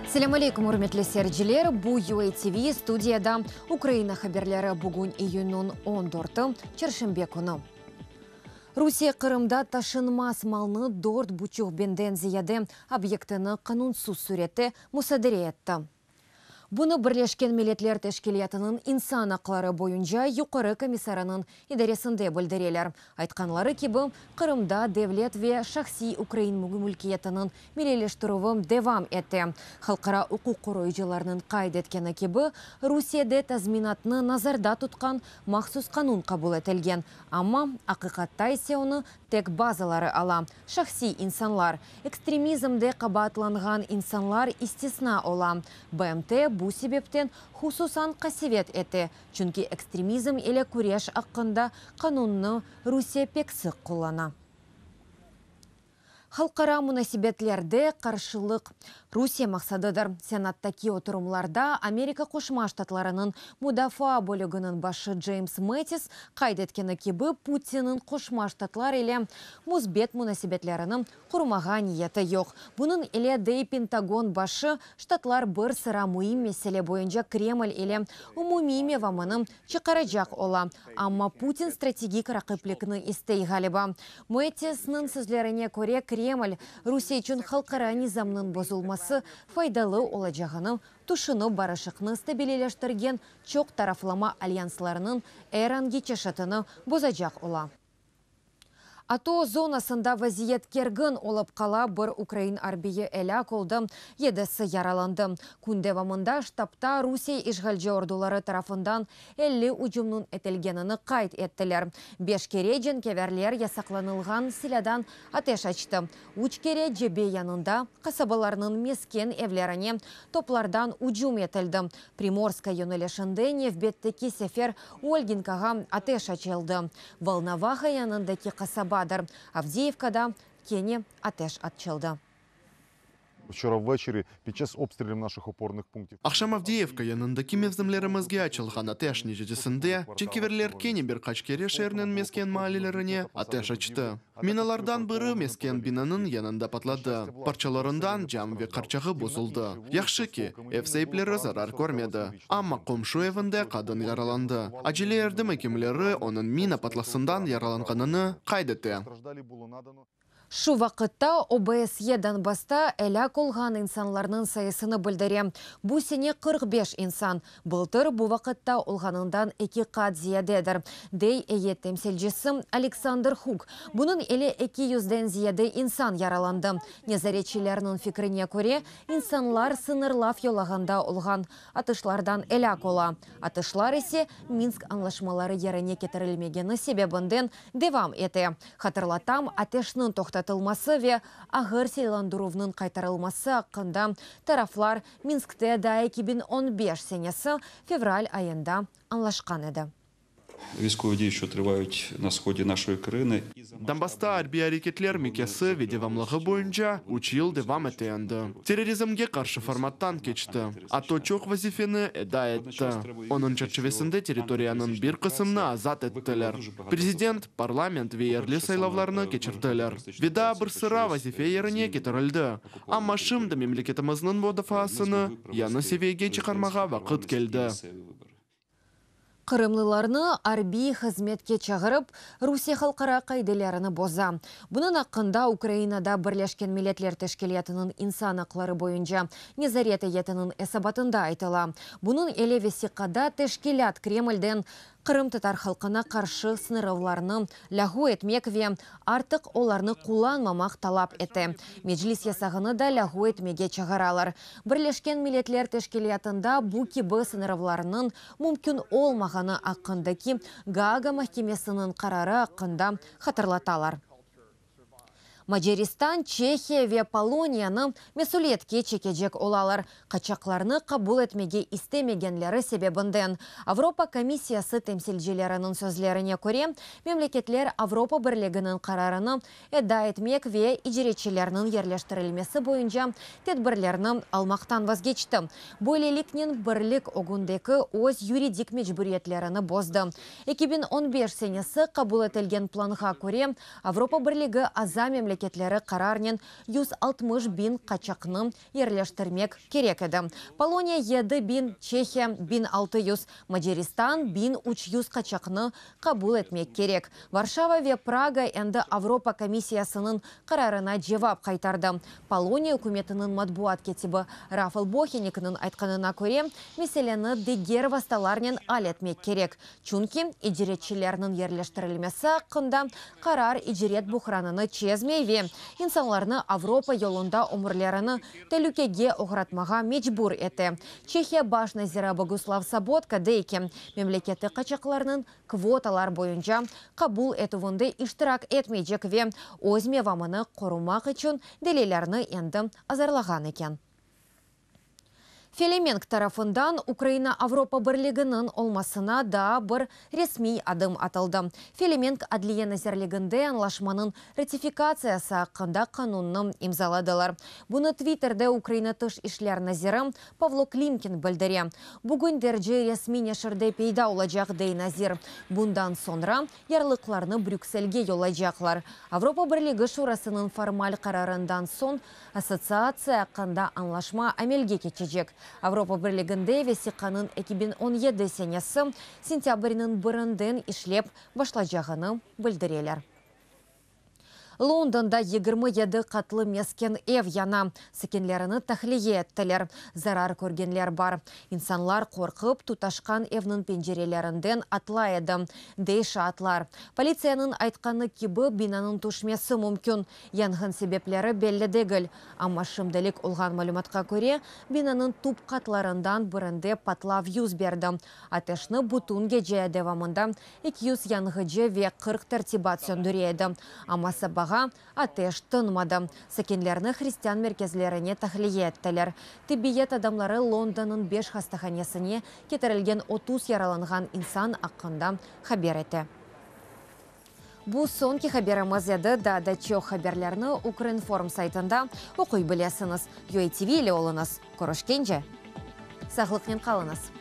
Selâm aleyküm, ürmetli seyirciler! Bu UATV studiyada Ukraina haberleri bugün iyünniñ 14-i, çarşenbe künü. Rusiye Qırımda taşınmaz malnı dört buçuq biñden ziyade obyektini qanunsız sürette musadere etti. Bunı Birleşken Milletler Teşkilâtınıñ insan aqları boyunca yuqarı komissarınıñ idaresinde bildireler. Aytqanları kibi, Qırımda devlet ve şahsiy ukrain mülkiyetiniñ milliyleştirüvi devam ete. Halqara uquq qoruyıcılarnıñ qayd etkeni kibi, Rusiyede tazminatnı nazarda tutqan mahsus qanun qabul etilgen, amma aqiqatta ise onı tek bazıları ala, şahsiy insanlar. Ekstremizmde qabaatlanğan insanlar istisna ola. BMT bu sebepten hususan qasevet ete, çünki ekstremizm ile küreş aqqında qanunnı Rusiye pek sıq qullana. Halqara munasebetlerde qarşılıq Rusiye maqsadıdır. Senattaki oturımlarda Amerika Qoşma Ştatlarınıñ mudafaa bölüginiñ başı Ceyms Mettis qayd etkeni kibi, Putinniñ Qoşma Ştatlar ile müsbet munasebetlerini qurmağa niyeti yoq. Bunıñ ile, dey Pentagon başı, Ştatlar bir sıra müim mesele boyunca Kreml ile umumiy mevamını çıqaracaq ola, amma Putin strategik raqiplikni istey, ğaliba. Mettisniñ sözlerine köre, Kreml, Rusiye içün halqara nizamnıñ bozulması faydalı olacağını tüşünip barışıqnı stabileleştirgen çoq taraflama alyanslarınıñ er angi çeşitini bozacaq ola. ATO zonasında vaziyet kergin olıp qala, bir ukrain arbiyi elâk oldı, yedisi yaralandı. Kün devamında ştabta Rusiye işğalci orduları tarafından 50 ücümniñ etilgenini qayd ettiler. Beş kere cenkâverler yasaqlanılğan silâdan ateş açtı. Üç kere cebe yanında qasabalarnıñ mesken evlerine toplardan ücüm etildi. Primorskaya yönelişinde nevbetteki sefer Olginkağa ateş açıldı. Volnovaha yanındaki qasabadır. Avdeyevkada kene ateş açıldı. Вчора ввечері під час обстрілів наших опорних пунктів. Aqşam Avdeyevka yanındaki mevzimlerimizge açılğan ateş neticesinde cenkâverler kene bir qaç kere şeerniñ mesken maallelerine ateş açtı. Minalardan biri mesken binanıñ yanında patladı, parçalarından cam ve qarçağı bozuldı. Yahşı ki, ev saipleri zarar körmedi, amma qomşu evinde qadın yaralandı. Acele yardım ekimleri onıñ mina patlasından yaralanğanını qayd ete. Şu vaqıtta OBSYE Donbassta elâk olğan insanlarnıñ sayısını bildire. Bu sene 45 insan, bıltır bu vaqıtta olğanından eki qat ziyadedir, dey eyyet temsilcisi Aleksandr Huk. Bunıñ ile 200-den ziyade insan yaralandı. Nezaretçilerniñ fikrine köre, insanlar sıñırlav yolağında olğan atışlardan elâk ola. Atışlar ise Minsk añlaşmaları yerine ketirilmegeni sebebinden devam ete. Hatırlatam, ateşniñ toqtatılması ve ağır silâlandıruvnıñ qaytarılması aqqında taraflar Minskte daa 2015 senesi fevral ayında añlaşqan edi. Військові дії, що тривають на сході нашої країни, Donbassta arbiy areketler miqyası ve devamlığı boyunca üç yıl devam ete endi. Terrorizmge qarşı formattan keçti. ATO çoq vazifeni eda etti. Onıñ çerçivesinde territoriyanıñ bir qısmını azat ettiler. Prezident, parlament ve yerli saylavlarnı keçirdiler. Ve daa bir sıra vazife yerine ketirildi. Amma şimdi memleketimizniñ mudafaasını yañı seviyege çıqarmağa vaqıt keldi. Qırımlılarnı arbiy hızmetke çağırıp, Rusiye halqara qaidelerini boza. Bunıñ aqqında Ukrainada Birleşken Milletler Teşkilâtınıñ insan aqları boyunca nezaret eyyetiniñ esabatında aytıla. Bunıñ ile vesiqada teşkilât Kremlden qırımtatar halqına qarşı sıñırlavlarnı lâğu etmek ve artıq olarnı qullanmamaq talap ete. Meclis yasağını da lâğu etmege çağıralar. Birleşken Milletler Teşkilâtında bu kibi sıñırlavlarnıñ mümkün olmağanı aqqındaki Gaaga mahkemesiniñ qararı aqqında hatırlatalar. Macaristan, Çehiya ve Poloniyanı mesüliyetke çekecek olalar, qaçaqlarnı qabul etmege istemegenleri sebebinden. Avropa komissiyası temsilcileriniñ sözlerine köre, memleketler Avropa Birliginiñ qararını eda etmek ve icretçilerniñ yerleştirilmesi boyunca tedbirlerni almaqtan vazgeçti. Böyleliknen Birlik ögündeki öz yuridik mecburiyetlerini bozdı. 2015 senesi qabul etilgen planğa köre, Avropa Birligi aza memleketleriniñ. memleketleri qararnen 160 biñ qaçaqnı yerleştirmek kerek edi. Poloniya 7000, Çehiya 1600, Macaristan 1300 qaçaqnı qabul etmek kerek. Varşava ve Praga endi Avropa komissiyasınıñ qararına cevap qaytardı. Poloniya ükümetiniñ matbuat kâtibi Rafal Bohenikniñ aytqanına köre, meseleni diger vastalarnen al etmek kerek, çünki icretçilerniñ yerleştirilmesi aqqında qarar icret buhranını çezmey ve insanlarnı Avropa yolunda ömürlerini telükege oğratmağa mecbur ete. Çehiya baş naziri Boguslav Sobotka dey ki, memleketi qaçaqlarnıñ kvotalar boyunca qabul etüvinde iştirak etmeycek ve öz mevamını qorumaq içün delillerni endi azırlağan eken. Felemenk tarafından Ukraina Avropa Birliginiñ olmasına daa bir resmiy adım atıldı. Felemenk Adliye nazirliginde añlaşmanıñ ratifikatsiyası aqqında qanunnı imzaladılar. Bunı Twitterde Ukraina Tış işler naziri Pavlo Klimkin bildire. Bugün derci resmiy neşirde peyda olacaq, dey nazir. Bundan soñra yarlıqlarnı Brükselge yollaycaqlar. Avropa Birligi Şurasınıñ formal qararından soñ Assotsiatsiya aqqında añlaşma amelge keçecek. Avropa Birliginde vesiqanıñ 2017 senesi sentâbrniñ birinden işlep başlacağını bildireler. Londonda 27 qatlı mesken ev yana, sakinlerini tahliye ettiler. Zarar körgenler bar. İnsanlar qorqıp, tutaşqan evniñ pencerelerinden atlay edi, dey şaatlar. Politsiyanıñ aytqanı kibi, binanıñ tüşmesi mümkün. Yanğın sebepleri belli degil, amma şimdilik olğan malümatqa köre, binanıñ tüp qatlarından birinde patlav yüz berdi. Ateşni bütün gece devamında 200 yanğıcı ve 40 tertibat söndüre edi, amma sabağa ateş tınmadı. Sakinlerni hristian merkezlerine tahliye ettiler. Tibbiyet adamları Londonnıñ beş hastahanesine ketirilgen 30 yaralanğan insan aqqında haber ete. Bu soñki haberimiz edi. Daa da çoq haberlerni Ukrinform saytında oquy bilesiñiz. UATV ile oluñız. Körüşkence! Sağlıqnen qalıñız!